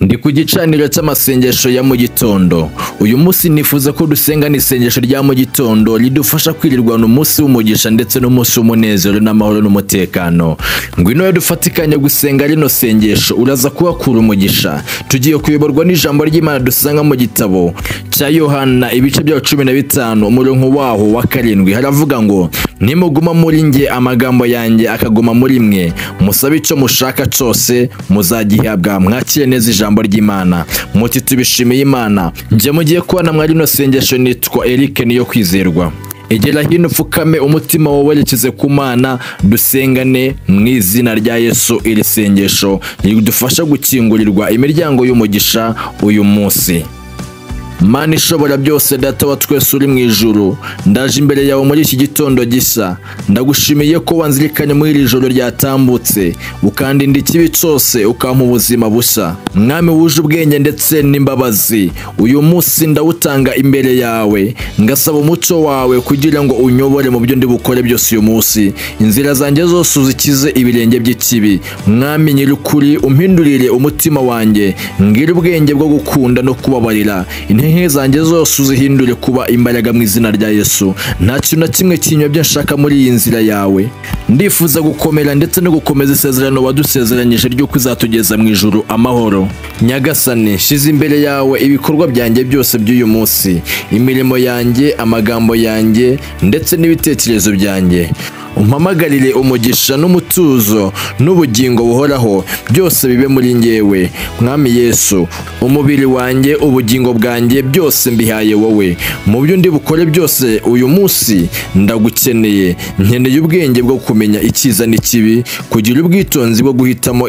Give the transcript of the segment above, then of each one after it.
Ndi ku gicaniro cy'amasengesho ya mu gitondo. Uyu munsi nifuza ko dusenga n'isengesho rya mu gitondo ridufasha kwirirwana umunsi w'umugisha ndetse n'umunsi w'umunezero n'amahoro n'umutekano. Ngwino dufatikanye gusenga rino sengesho, uraza kuhakura umugisha. Tugiye kuyoborwa n'ijambo ry'Imana dusanga mu gitabo cya Yohana ibice bya 15 umurongo waho wa 7, haravuga ngo: nimuguma muri nge, amagambo yanjye akaguma muri mwe, musabe icyo mushaka cyose muzagihabwa. Mwakire neza ijambo ry'Imana. Muti tubishimiye Imana. Nje mugiye kubana mwari no sengesho, nitwa Eric niyo kwizerwa. Egera hino upfukame, umutima wawe werekeze ku Mana, dusengane mu izina rya Yesu. Iri sengesho ridufasha gukingurirwa imiryango y'umugisha uyu munsi. Mana ishobora byose, Data wa twese uri mu ijuru, ndaje imbere yawe muri iki gitondo gishya. Ndagushimiye ko wanzirikanye muri iri joro ryatambutse, ukandinda ikibi cyose, ukampa ubuzima bushya. Mwami wuje ubwenge ndetse n'imbabazi, uyu munsi ndawutanga imbere yawe, ngasaba umucyo wawe kugira ngo unyobore mu byo ndi bukore byose uyu munsi. Inzira zanjye zose uzikize ibirenge by'ikibi. Mwami nyir'ukuri, umpindurire umutima wanjye, ngire ubwenge bwo gukunda no kubabarira. Intege zanjye zose uzihindure kuba imbaraga mu izina rya Yesu. Nta kintu na kimwe kinyobya nshaka muri iyi nzira yawe. Ndifuza gukomera ndetse no gukomeza isezerano wadusezeranyije ry'uko uzatugeza mu ijuru amahoro. Nyagasani, nshyize imbere yawe ibikorwa byanjye byose by'uyu munsi, imirimo yanjye, amagambo yanjye ndetse n'ibitekerezo byanjye. Umpamagarire umugisha n'umutuzo n'ubugingo buhoraho, byose bibe muri ngewe. Mwami Yesu, umubiri wanjye, ubugingo bwanjye, byose mbihaye wowe. Mu byo ndi bukore byose uyu munsi ndagukeneye. Nkeneye ubwenge bwo kumenya icyiza n'ikibi, kugira ubwitonzi bwo guhitamo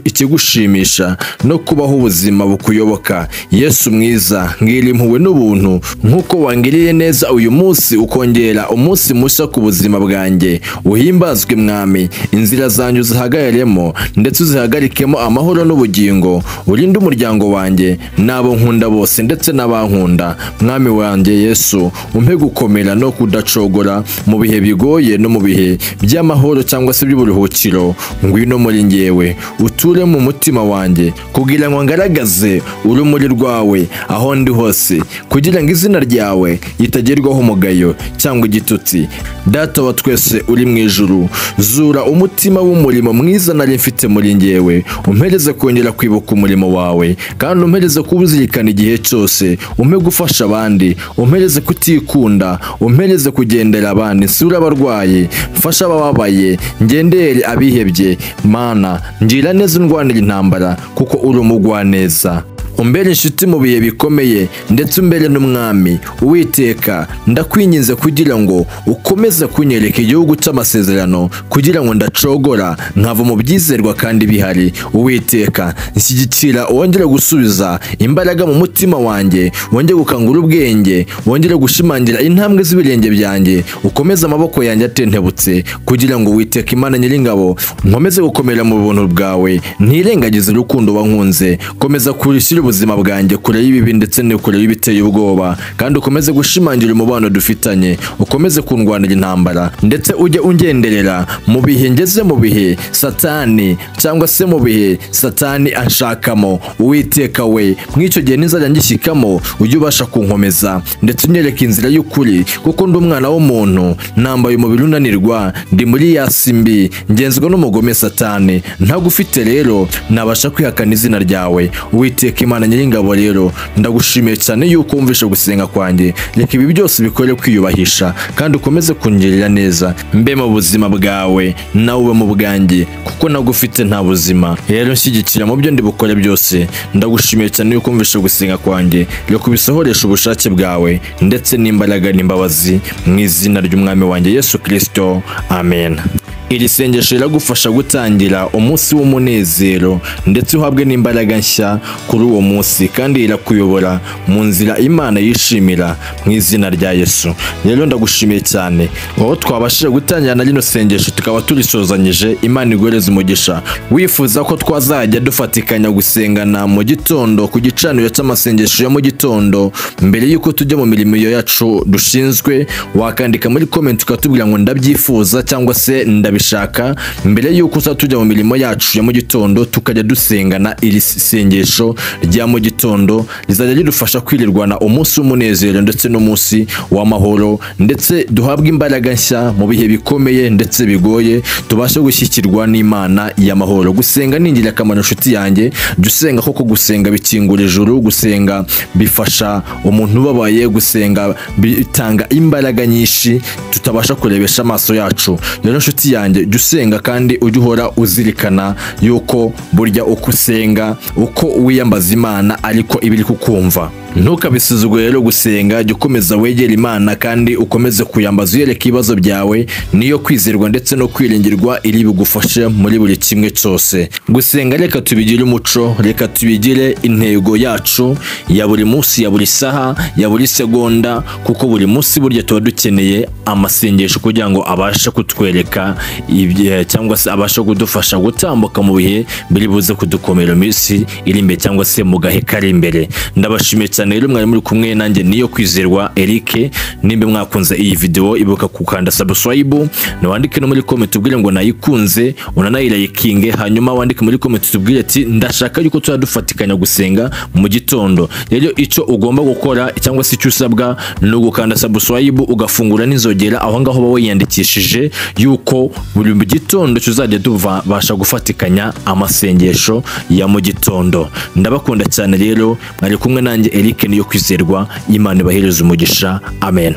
ikigushimisha no kubaho ubuzima bukuyoboka. Yesu mwiza, ngira impuhwe n'ubuntu nk'uko wangiriye neza uyu munsi, ukongera umunsi mushya ku buzima bwanjye. Uhimbazwe Mwami, inzira zanjye uzihagararemo ndetse uzihagarikemo amahoro n'ubugingo. Urinde umuryango wanjye n'abo nkunda bose ndetse n'abankunda. Mwami wanjye Yesu, umpe gukomera no kudacogora mu bihe bigoye no mu bihe by'amahoro cyangwa se by'uburuhukiro. Ngwino muri ngewe, uture mu mutima wanjye, kugira ngo ngaragaze urumuri rwawe aho ndi hose, kugira ngo izina ryawe ritagerwaho umugayo cyangwa igitutsi. Data wa twese uri mu ijuru, zura umutima w'umurimo mwiza nari mfite muri ngewe, umpereze kongera kwibuka umurimo wawe, kandi umpereze kuwuzirikana igihe cyose. Umpe gufasha abandi, umpereze kutikunda, umpereze kugendera abandi, nsure abarwayi, mfashe abababaye, ngendere abihebye. Mana, ngira neza, undwanira intambara, kuko uri umugwaneza. Umbere inshuti mu bihe bikomeye, ndetse umbere n'umwami. Uwiteka, ndakwinginze kugira ngo ukomeze kunyereka igihugu cy'amasezerano, kugira ngo ndacogora nkava mu byizerwa kandi bihari. Uwiteka, nshyigikira, wongere gusubiza imbaraga mu mutima wanjye, wongere gukangura ubwenge, wongere gushimangira intambwe z'ibirenge byanjye, ukomeze amaboko yanjye atentebutse, kugira ngo Uwiteka Imana nyiringabo nkomeze gukomera mu buntu bwawe, ntirengagize urukundo wankunze. Komeza kurishyira ubuzima bwanjye kure y'ibibi ndetse no kure y'ibiteye ubwoba, kandi ukomeze gushimangira umubano dufitanye, ukomeze kundwanira intambara, ndetse ujye ungenderera mu bihe ngeze mu bihe Satani cyangwa se mu bihe Satani anshakamo. Uwiteka we, mw'icyo gihe nizajya ngishyikamo, ujye ubasha kunkomeza ndetse unyereka inzira y'ukuri, kuko ndi umwana w'umuntu, nambaye umubiri unanirwa, ndi muri yasi mbi, ngenzwa n'umugome Satani. Ntagufite rero nabasha kwihakana izina ryawe. Uwiteka Imana nyiringabo rero, ndagushimiye cyane yuko wumvishe gusenga kwanjye. Reka ibi byose bikore kwiyubahisha, kandi ukomeze kungirira neza, mbe mu buzima bwawe nawe ube mu bwanjye, kuko nagufite nta buzima. Rero nshyigikira mu byo ndi bukore byose. Ndagushimiye cyane yuko wumvishe gusenga kwanjye. Reka ubisohoreshe ubushake bwawe ndetse n'imbaraga n'imbabazi, mu izina ry'Umwami wanjye Yesu Kristo, amen. Iri sengesho riragufasha gutangira umunsi w'umunezero ndetse uhabwe n'imbaraga nshya kuri uwo munsi, kandi rirakuyobora mu nzira Imana yishimira mu izina rya Yesu. Rero ndagushimiye cyane aho twabashije gutangira na rino sengesho tukaba turisozanyije. Imana iguhereze umugisha. Wifuza ko twazajya dufatikanya gusengana mu gitondo ku gicaniro cy'amasengesho ya mu gitondo mbere y'uko tujya mu mirimo yacu dushinzwe, wakandika muri comment ukatubwira ngo ndabyifuza cyangwa se ndabishaka. kubishaka mbere yuko uza tujya mu mirimo yacu ya mu gitondo, tukajya dusengana iri sengesho rya mu gitondo rizajya ridufasha kwirirwana umunsi w'umunezero ndetse n'umunsi w'amahoro, ndetse duhabwe imbaraga nshya mu bihe bikomeye ndetse bigoye, tubashe gushyikirwa n'Imana y'amahoro. Gusenga ni ingirakamaro nshuti yanjye, jya usenga koko gusenga bikingura ijuru, gusenga bifasha umuntu ubabaye, gusenga bitanga imbaraga nyinshi tutabasha kurebesha amaso yacu. Rero nshuti yanjye, jya usenga kandi ujye uhora uzirikana yuko burya uko usenga, uko wiyambaza Imana ariko iba iri kukumva. Ntukabisuzugure rero gusenga, jya ukomeza wegera Imana kandi ukomeze kuyambaza uyereka ibibazo byawe, niyo kwizerwa ndetse no kwiringirwa iri bugufashe muri buri kimwe cyose. Gusenga reka tubigire umuco, reka tubigire intego yacu ya buri munsi, ya buri saha, ya buri segonda, kuko buri munsi burya tuba dukeneye amasengesho kugira ngo abashe kutwereka cyangwa se abashe kudufasha gutambuka mu bihe biri buze kudukomera iminsi iri imbere cyangwa se mu gahe kari imbere. Ndabashimiye cyane rero mwari muri kumwe nanjye niyo kwizerwa Eric. Nimba mwakunze iyi video ibuka gukanda subscribe, nawandike no muri comment ubwire ngo nayikunze, unanayilayikinge, hanyuma wandike muri comment tubwire ati ndashaka yuko tuzadufatikanya gusenga mu gitondo. Rero icyo ugomba gukora cyangwa se icyo usabwa ni ugukanda subscribe ugafungura n'inzogera, aho ngaho uba wiyandikishije yuko buri gitondo tuzajya tubasha gufatikanya amasengesho ya mu gitondo. Ndabakunda cyane rero, mwari kumwe nanjye Eric niyo kwizerwa. Imana ibahereze umugisha. Amen.